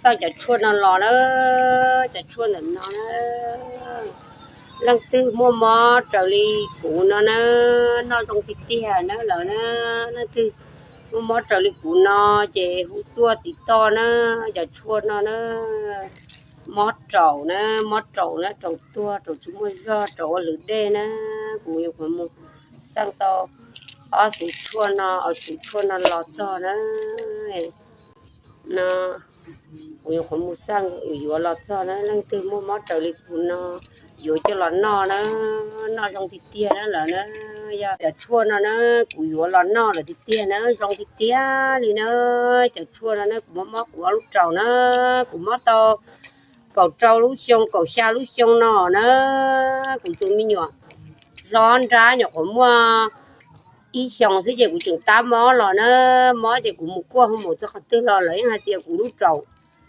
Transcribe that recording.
Xaj cov tshuaj no los na, cov tshuaj ntawm no na, leej twg muaj mob raws li kuv no na, noj zoo tiag tiag na lawm na. Leej twg muaj mob raws li kuv no ces hu tuaj tim toj na, cov tshuaj no na, mob raum na, mob raum na, raum tuag, raum tsis muaj zog, raum ua lwm dej na, kuv yuav qhuav mus xaj tau ob xuv tshuaj no, ob xuv tshuaj no los txog na. No, kuv yuav qhuav mus xaj yuav los txog na, leej twg muaj mob raws li kuv no yuav coj los noj na, noj zoo tiag tiag na lawm na. Yog cov tshuaj no na, kuv yuav los noj lawm tiag tiag na, zoo tiag tiag li na. Cov tshuaj no na, kuv mob mob kuv ob lub raum na, kuv mob tau kaum rau lub xyoo kaum xya lub xyoo no na, kuv tus me nyuam hlob nrab nyuam qhuav muaj ib xyoos xwb ces kuv tseem tab mob los na, mob ces kuv mus kuaj hu mus txog qhov twg los lawv yeej hais tias kuv lub raum